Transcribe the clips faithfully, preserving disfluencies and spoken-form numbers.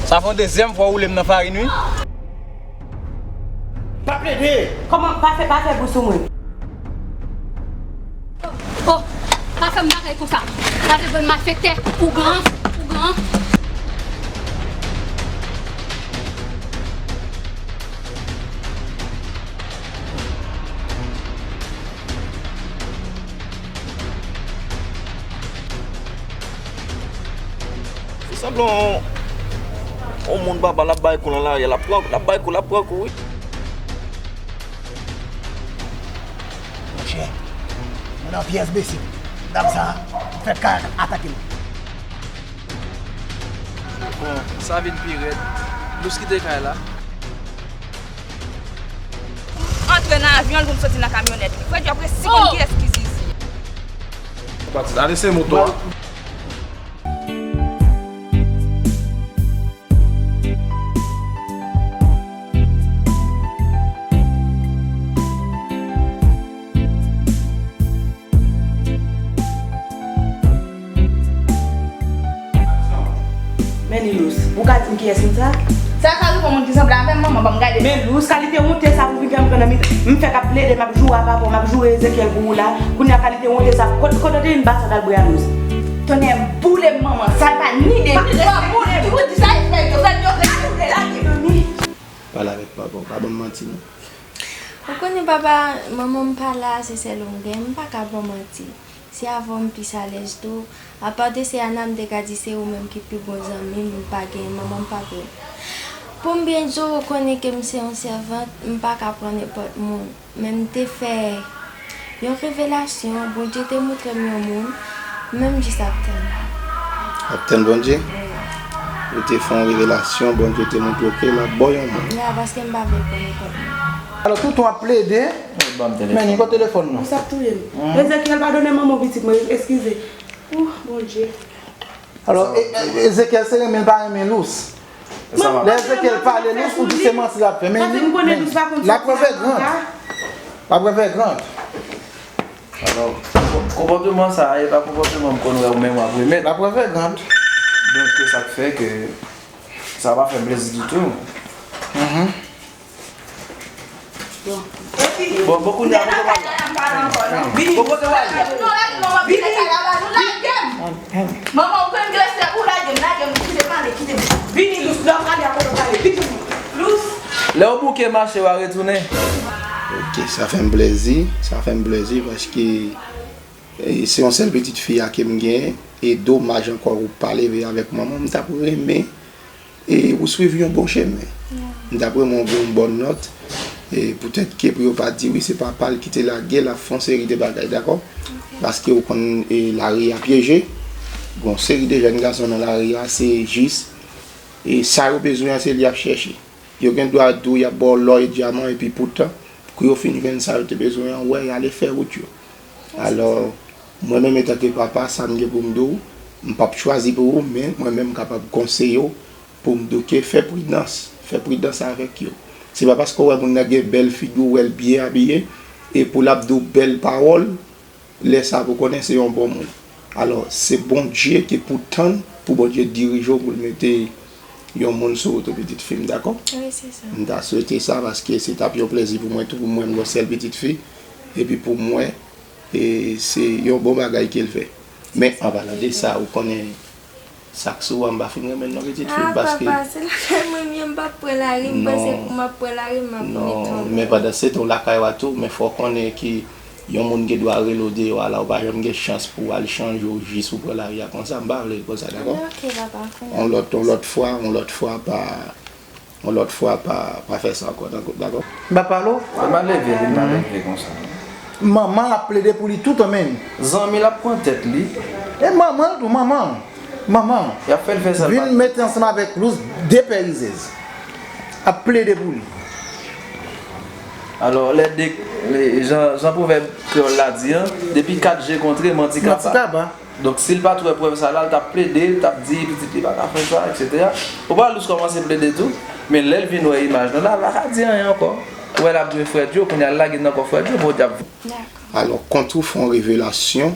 Sa fè yon dezyèm fwa w woule m nan farin, wi. Pa plede! Kòman? Pa fè, pa fè bri sou mwen. Oh, pa fè m bagay konsa. Pa fè bann malfektè, ougan, ougan. Fè sanblan yon moun papa l ap bay kou nan lari a, l ap pran, l ap bay kou, l ap pran kou, wi. Monchè, nou nan pyès bese. Dam sa a fèk ka atake nou. Bon, sa vin pi rèd. Lous kite kay la. Antre nan avyon l pou m soti nan kamyonèt li. Frè Djòb resi konn kiyès ki Zizi. Ale se moto a. Men li Lous. Ou ka di m kiyès moun sa? Sa ka rive yon moun ki sanble avè m, manman, ban m gade. Men Lous, kalite wonte sa pou vin fè m pran nan mitan. M fèk ap plede, m ap joure a papa w, m ap joure Ezekyèl pou ou la. Kounye a kalite wonte sa, kot, kote w te vin ba sa t al bwè a Lous? Tonnè boule m, manman, sa pa ni de twa moun ki pou di sa e frè yo, frè yo, lage m, lage m. Pale avèk papa w, pa ban m manti non. Ou konnen papa, manman m pa la, se sèl ou m gen, m pa ka ba w manti. Se avè w m plis alèz tou. Apa de se Ana m te ka di se ou menm ki pi bon zanmi m, m pa gen manman m pa pou. Pou m byen di w, ou konnen ke m se yon sèvant, m pa ka pran nenpòt moun. Men m te fè yon revelasyon, Bondye te montre m yon moun, men m jis ap tann. Ap tann Bondye? Wi. Ou te fè yon revelasyon, Bondye te montre w ke l ap ba w yon moun. Ya, paske m pa vle pran nenpòt moun. Alò, toutan w ap plede, men ni kote telefòn nan. Ou sa ap touye m. Ezekyèl, padone manman pitit mwen, eskize. Ou, Bondye. Alò, E-, E-, Ezekyèl se renmen l pa renmen Lous. Lè Ezekyèl pale Lous, ou di se manti l ap fè. Men li, l ap pran fègrant. L ap pran fègrant. Alò, konpòteman sa a, e pa konpòteman m konn wè ou menm w ap remèt. L ap pran fègrant. Donk, se sa k fè ke sa pa fè m plezi ditou. Bon, bon, kounye a, kote w ale? Bon, kote w ale? Manman, ou konn grese, ou lage m, lage m, kite m ale, kite m. Vini, Lous, lè w prale a kote w prale, vini, Lous. Lè w bouke mache, w a retounen. Ok, sa fè m plezi, sa fè m plezi, paske, e, se yon sèl pitit fi a ke m genyen, e domaj ankò ou pa leve avèk manman, m t ap renmen e ou swiv yon bon chemen. M t ap renmen w gen yon bòn nòt, e poutèt ke pou yo pa di, wi, se papa l ki te lage l, ap fè yon seri de bagay, dakò? Paske ou konn, e, lari a pyeje, gen yon seri de jèn gason nan lari a, se jis, e sa yo bezwen an, se li y ap chèche. Yo gen dwa di w y ap ba w lò e dyaman, epi poutan, kou yo fin jwenn sa yo te bezwen an, wè, y ale fè wout yo. Alò, mwen menm, etanke papa, sa m gen pou m di w, m p ap chwazi pou ou, men mwen menm, m kapab konseye w pou m di w ke fè pridans, fè pridans avèk yo. Se pa paske w wè moun nan gen bèl figi, w wè l byen abiye, e pou l ap di w bèl pawòl, lè sa a pou konnen se yon bon moun. Alò, se Bondye ke pou tann, pou Bondye dirije w, pou l mete yon moun sou wout ou, pitit fi m, dakò? Wi, se sa. M ta swete sa, paske se t ap yon plezi pou mwen tou, pou mwen, m gon sèl pitit fi, epi pou mwen, e se yon bon bagay ke l fè. Men, an palan de sa, ou konnen, sa k sou a, m pa fin renmen l non, pitit fi m, paske... Ah, papa, se lakay mwen m ye, m p ap pran lari, m panse pou m ap pran lari, m ap mete yon... Non, men pandan se tan, w lakay ou a tou, men fò w konnen ke yon moun gen dwa rele w deyò a la, ou pa janm gen chans pou w al chanje w jis ou pran lari a konsa, m pa vle l konsa, dakò? Ok, papa, konnen. Yon lòt, yon lòt fwa, yon lòt fwa, pa, yon lòt fwa, pa, pa fè sa ankò, dakò? M pa pale w? Fè m al leve, vin m al leve konsa. Manman l ap plede pou li toutan menm. Zanmi l ap pran tèt li. E manman l tou, manman. Manman. Y ap fè l fè sa l pa vle. Vin mete ansanm avèk Lous, de pè rizèz. Ap plede pou li. Alò, lè de, lè, jan, jan pwovèb kreyòl la di an, depi kat je kontre, manti kaba. Manti kaba. Donk, si l pa t wè prèv sa la, l t ap plede, l t ap di pitit li pa ka fè sa, etsetera. Ou pa Lous kòmanse plede tou, men lè l vin wè imaj nou la, l pa ka di anyen ankò. Ou wè l ap jwe frè Dyo, kounye a l lage nan kò frè Dyo, bon, w t ap... Dakò. Alò, kont ou fè yon revelasyon,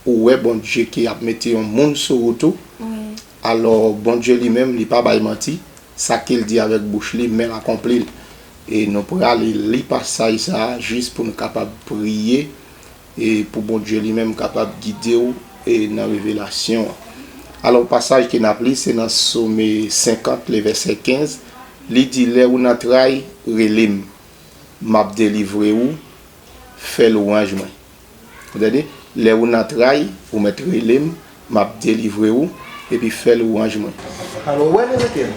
ou wè Bondye ki ap mete yon moun sou wout ou. Wi. Alò, Bondye li menm, li pa bay manti. Sa ke l di avèk bouch li, men l akonpli l. E nou pral li pasaj sa a jis pou n kapab priye, e pou Bondye li menm kapab gide w, e nan revelasyon an. Alò, pasaj ke n ap li, se nan Some senkant, le vèsè kenz. Li di, "Lè ou nan tray, rele m. M ap delivre ou, fè lwanj mwen." Ou tande? Lè ou nan tray, ou mèt rele m, m ap delivre ou, epi fè lwanj mwen. Alò, ou wè Ezekyèl?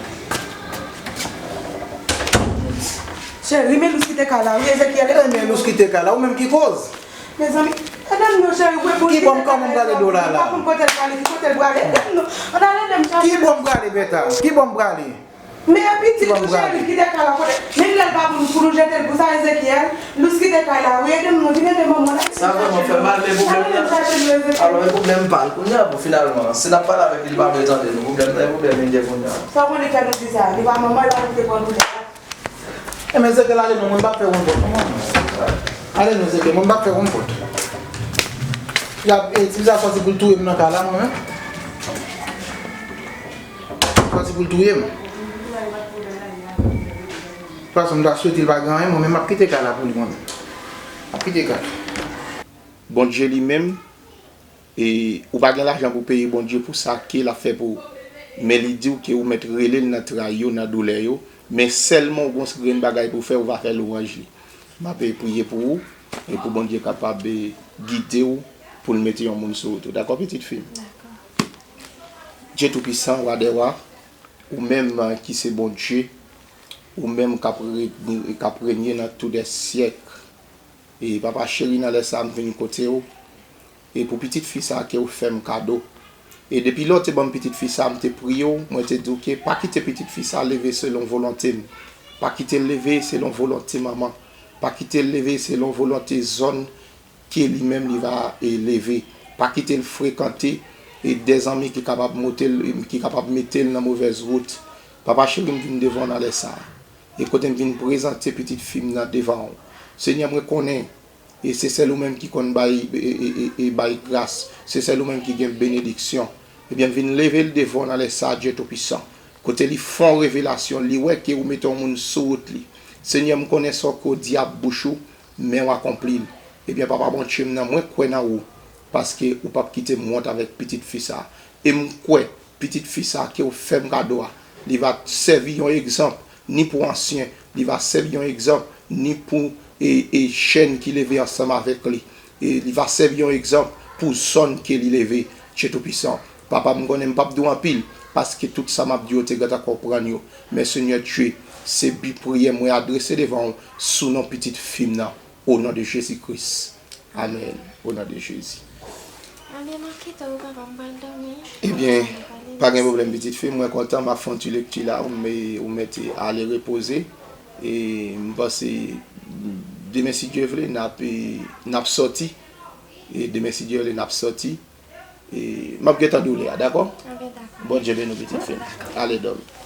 Cheri, men lous kite kay la, wi, Ezekyèl. E men lous kite kay la, ou menm ki koz? Mezanmi, ede m non, cheri, ou reponn. Ki bò m, kòman m prale do la la? Pa konn kote l prale, ki kote l prale, ede m non. Ann al ede m chache. Ki bò m prale, Bèta? Ki bò m prale? Men pitit ou cheri kite kay la kote. Menm lè l pa pou nou, pou nou jete l pou sa, Ezekyèl, lous kite kay la, wi, ede m non, vin ede manman la. Sa vrèman fè mal, men pwoblèm nan. Alò, men pwoblèm pa l kounye a, bon, finalman, si n ap pale avèk li, li pa vle tande nou. Pwoblèm nan, e pwoblèm li gen kounye a. Sa w konnen fè nou di sa, li pa manman, li pa pou te pran doulè. E men Ezekyèl, ale non, mwen m p ap fè wonn vòt non, manman. Ale non, Ezekyèl, mwen m p ap fè wonn vòt. Y ap, e, ti sa sòti pou l touye m nan kay la, mwen menm. Sòti pou l touye m. Fason m ta swete l pa gen anyen, mwen menm m ap kite kay la pou li, mwen menm. M ap kite kay la. Bondye li menm, e ou pa gen lajan pou peye Bondye pou sa ke l ap fè pou ou. Men li di w ke ou mèt rele l nan tray yo, nan doulè yo, men sèlman ou gon grenn bagay pou w fè, ou va fè lwanj li. M ap priye pou ou, e pou Bondye kapab, e, gide w, pou l mete yon moun sou wout ou. Dakò, pitit fi m? Dakò. Dye Toupisan, Wa dè wa, ou menm, e, ki se Bondye, ou menm k ap re-, k ap renye nan tou dè syèk. E Papa cheri, nan lè sa a, m vin kote w. E pou pitit fi sa a ke w fè m kado. E depi lè w te ban m pitit fi sa a, m te priye w, mwen te di w ke pa kite pitit fi sa a leve selon volonte m. Pa kite l leve selon volonte manman. Pa kite l leve selon volonte zòn ke li menm li va, e, leve. Pa kite l frekante, e, dè zanmi ki kapab moute l, ki kapab mete l nan movèz wout. Papa cheri, m vin devan w nan lè sa a. E kote m vin prezante pitit fi m nan devan w. Senyè, mwen konnen, e se sèl ou menm ki konn bay, e, e, e, e bay gras. Se sèl ou menm ki gen benediksyon. Ebyen, m vin leve l devan w nan lè sa a, Dye Toupisan. Kote li fè yon revelasyon, li wè ke ou mete yon moun sou wout li. Senyè, m konnen sa w ke w di ak bouch ou, men w akonpli l. Ebyen, Papa Bondye m nan, mwen kwè nan ou, paske ou p ap kite m wont avèk pitit fi sa a. E m kwè, pitit fi sa a ke w fè m kado a, li va sèvi yon egzanp, ni pou ansyen, li va sèvi yon egzanp, ni pou, e, e, jèn ki leve ansanm avèk li. E li va sèvi yon egzanp pou zòn ke li leve. Dye Toupisan, Papa, m konnen m p ap di w anpil, paske tout sa m ap di yo te gentan konprann yo. Men Senyè Dye, se bi priyè mwen adrese devan w sou non pitit fi m nan, o non de Jezi Kris. Amèn. O non de Jezi. Anben, m ap kite w, papa, m pral dòmi. Ebyen, pa gen pwoblèm, pitit fi m, mwen kontan, m ap fè yon ti lekti la, ou me-, ou mèt ale repoze. E m panse, demen, si Dye vle, n ap, e, n ap sòti. E demen, si Dye vle, n ap sòti. E m ap gentan di w lè a, dakò? Anben, dakò. Bondye beni w, pitit fi m. Dakò. Ale dòmi.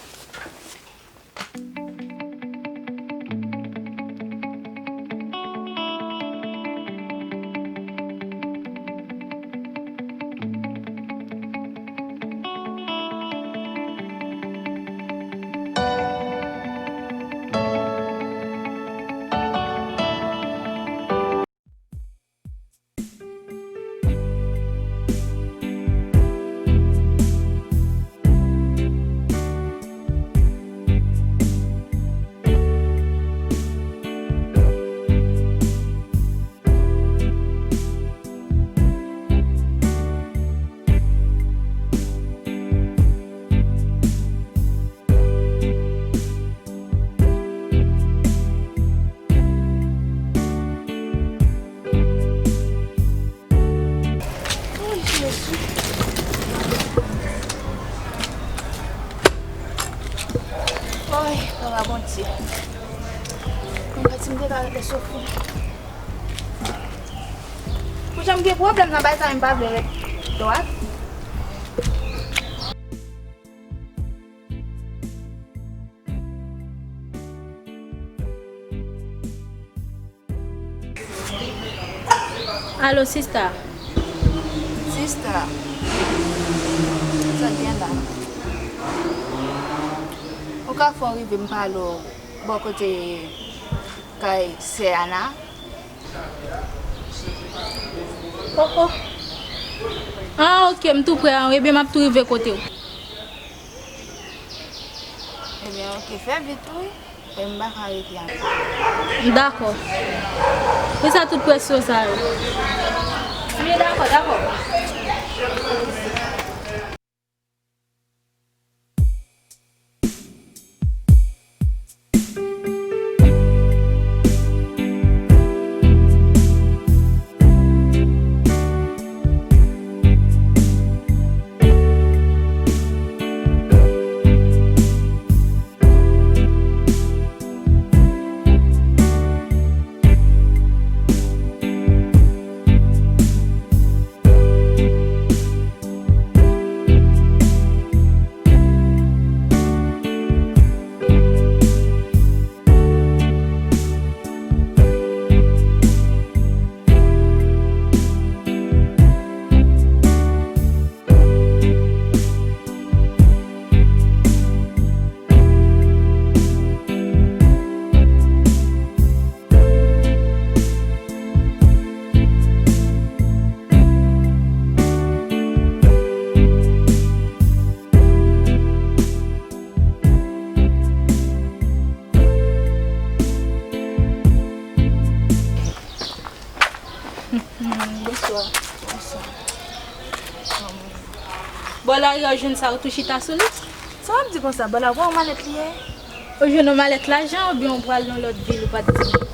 Ay, Jezi. Ay, Papa Bondye. Mwen santi m te ka rete soufri. Pou jan m gen pwoblèm nan bay sa, m pa vle ret dwat. Alo, sista. Sista. Sa k gen la? O Ka fè w rive m pale w bò kote kay sè Ana. Oh, oh. Ah, ok, m tou prè a, ebyen m ap tou rive kote w. Ebyen, ok, fè vit wi. E m pa ka rete ankò. Dakò. Pou sa tout presyon sa yo. Ebyen, dakò, dakò. Bonswa. Bonswa. Bò lari a w jwenn sa, ou tou chita sou li? Sa w ap di konsa? Bò la, ou pa wè yon malèt li ye? Ou jwenn yon malèt lajan oubyen ou pral nan lòt vil, ou pa t di m?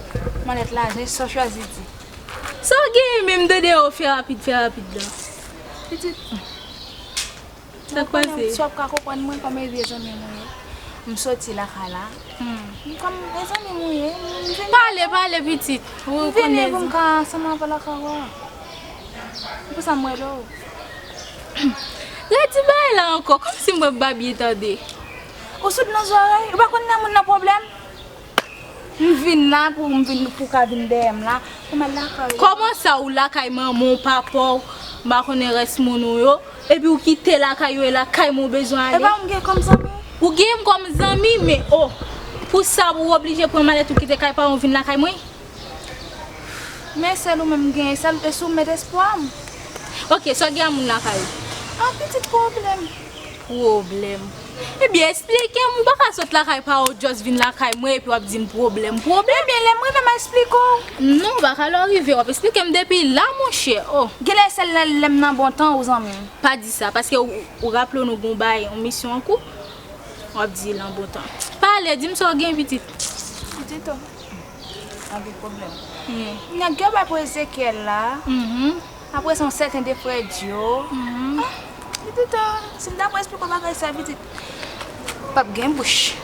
Malèt lajan, sa w chwazi di? Sa w genyen menm, tande, o, fè rapid, fè rapid la. Pitit. Sa k pase? Si w ap ka konprann mwen kòm e vye zanmi mwen ye. M soti lakay la. Hmm. M kòm e zanmi mwen ye. M vini. Pale, pale, pitit. M vini pou m ka ansanm avè w lakay ou a. Pou sa m rele w. Redi bagay la ankò, kòmsi m pran babye tande. Ou soud nan zòrèy, ou pa konn lè moun nan pwoblèm? M vin la pou m vin, pou w ka vin dèyè m la, pou m al lakay ou. Kòman sa ou lakay manman w, papa w, m pa konnen rès moun ou yo, epi w kite lakay yo e lakay mwen w bezwen ale? Epa ou m gen kòm zanmi? Ou gen m kòm zanmi, men o, pou sa ou oblije pran malèt ou kite kay paran w vin lakay mwen? Men sèl ou menm m genyen, sèl, e si w met espwa m. Ok, sa w gen a moun lakay ou? An pitit pwoblèm. Pwoblèm. Ebyen, eksplike m, ou pa ka sot lakay pa w, just vin lakay mwen, epi w ap di m pwoblèm, pwoblèm. Ebyen, lè m rive, m a eksplike w. Non, ou pa ka lè w rive, w ap eksplike m depi la, monchè. Oh. Genlè sèl lè, lè m nan bon tan, ou zanmi m. Pa di sa, paske ou, ou raple w nou gon bay, yon misyon an kou, w ap di l an bon tan. Pale, di m sa w gen, pitit. Pitit, oh. Anpil pwoblèm. Hmm. Nèg yo bay pou Ezekyèl la. Mhm. Apre se yon sèten de frè Dyo. Mhm. Ah, pitit, ah, si m ta pral eksplike w bagay sa, pitit, p ap gen bouch.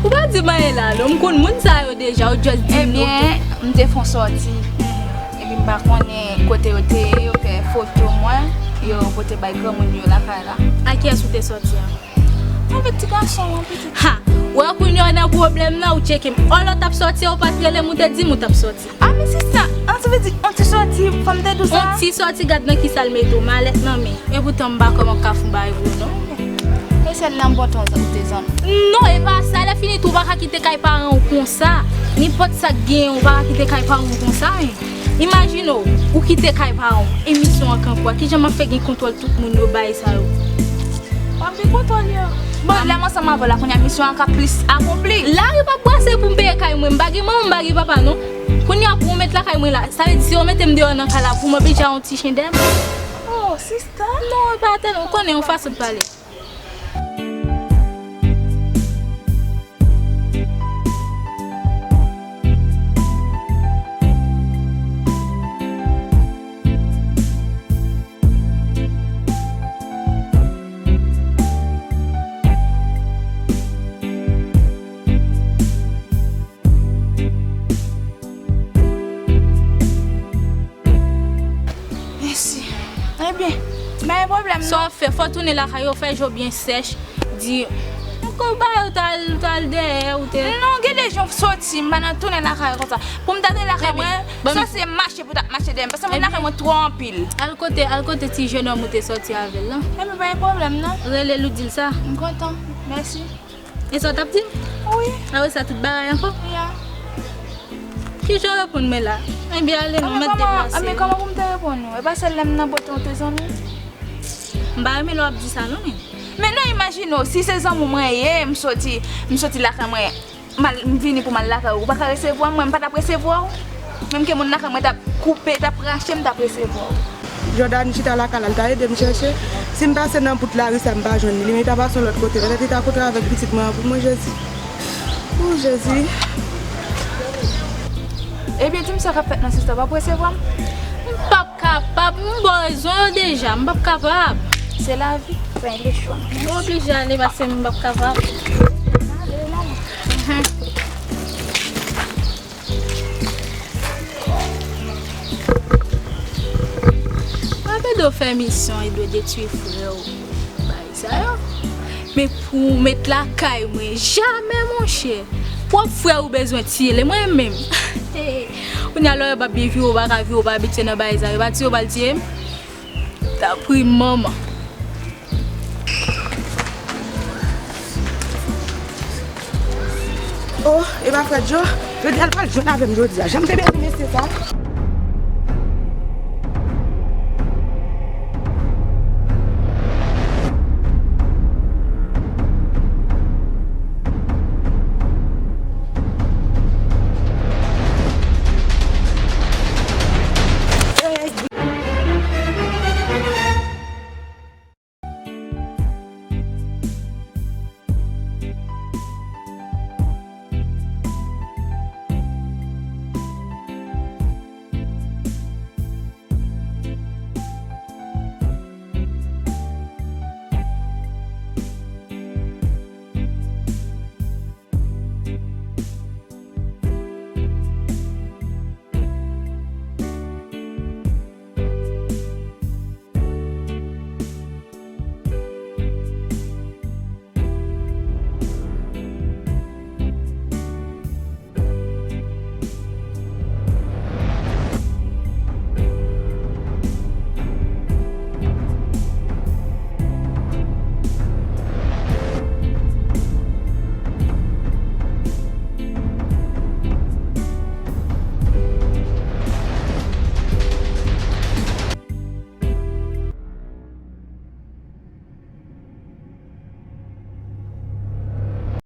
Ou pa di m anyen la, non. M konn moun sa yo deja, ou just di m yo. Ebyen, m te fè yon sòti. Epi m pa konnen kote yo te ye, yo fè foto mwen, yo pote bay granmoun yo lakay la. A kiyès ou te sòti a? Avèk ti gason an, pitit. Ha! Wè kounye a w nan pwoblèm nan, ou tcheke m. Ò, lè w t ap sòti a, ou pa t rele m, ou te di m ou t ap sòti. A, men sista, an, sa vle di, on ti sòti, fò m te di w sa? On ti sòti, gad nan kisa l mete w, malèt nan men. Epoutan m pa kwè m ap ka fè yon bagay pou ou, non. E sèl nan bon tan ou te zanmi. Non, e pa sa, lè fini tou, ou pa ka kite kay paran w konsa. Nenpòt sa k genyen, ou pa ka kite kay paran w konsa, men. Imajine w, ou kite kay paran w, e misyon an kanpe a, kijan m ap fè gen kontwòl tout moun yo bay sa yo? W ap gen kontwòl yo. Bon, lè m ansanm avè w la, kounye a misyon an ka plis akonpli. Lari p ap brase pou m peye kay mwen, m pa gen manman, m pa gen papa, non. Kounye a pou w met lakay mwen la, sa vle di si yo mete m deyò nan kay la, pou m oblije a yon ti chen dèyè m? Oh, sista. Non, e pa tèlman, ou konnen yon fason de pale. Men pwoblèm non. Sa w ap fè, fò w tounen lakay ou, fè je w byen sèch, di, "Ou ba yo t al, t al dèyè, ou te." Non, gen de jan w soti, m pa nan tounen lakay konsa. Pou m ta tounen lakay mwen, sa se mache pou w t ap mache dèyè m, paske moun lakay mwen twò anpil. Al kote, al kote ti jenòm ou te sòti avè l lan. Ebyen, pa gen pwoblèm non. Rele l ou di l sa. M kontan. Mèsi. E sa w t ap di m? Wi. Apre sa, tout bagay ankò? Ya. Ki jan w reponn mwen la? Ebyen, ale non, mèt deplase. Anben, kòman pou m te reponn ou? E pa sèl lè m nan bote w te zanmi? M pa renmen lè w ap di sa non, men. Men non, imajine w, si se zanmi w mwen ye, m soti, m soti lakay mwen, m al, m vini pou m al lakay ou, ou pa ka resevwa m, mwen, m pa t ap resevwa w. Menm ke moun lakay mwen t ap koupe, t ap rache, m t ap resevwa w. Jòdani chita lakay la, li ta ede m chèche. Si m pase nan bout lari sa, m pa jwenn li, li ta pase yon lòt kote. Petèt li ta kontre avèk pitit mwen an pou mwen, Jezi. O Jezi. Ebyen, di m sa k ap fèt nan sista, w p ap resevwa m? M p ap kapab, m ba w rezon yo deja, m p ap kapab. Se lavi, pa gen lechwa. M oblije ale paske m p ap kapab. Ale, manman. Pa pede w fè misyon e dwe detwi frè w. Bagay sa yo. Men pou w met lakay mwen, jamè monchè. Pwòp frè ou bezwen tiye l, e mwen menm. Kounye a lè w pa byen vire, w pa ka vire, w pa abitye nan bagay sa yo, pa tiye w pral tiye m. Tanpri manman. Oh, e pa frè Djo? Jodi a l pral jwenn avè m jodi a. Jan m te bezwen mesye sa.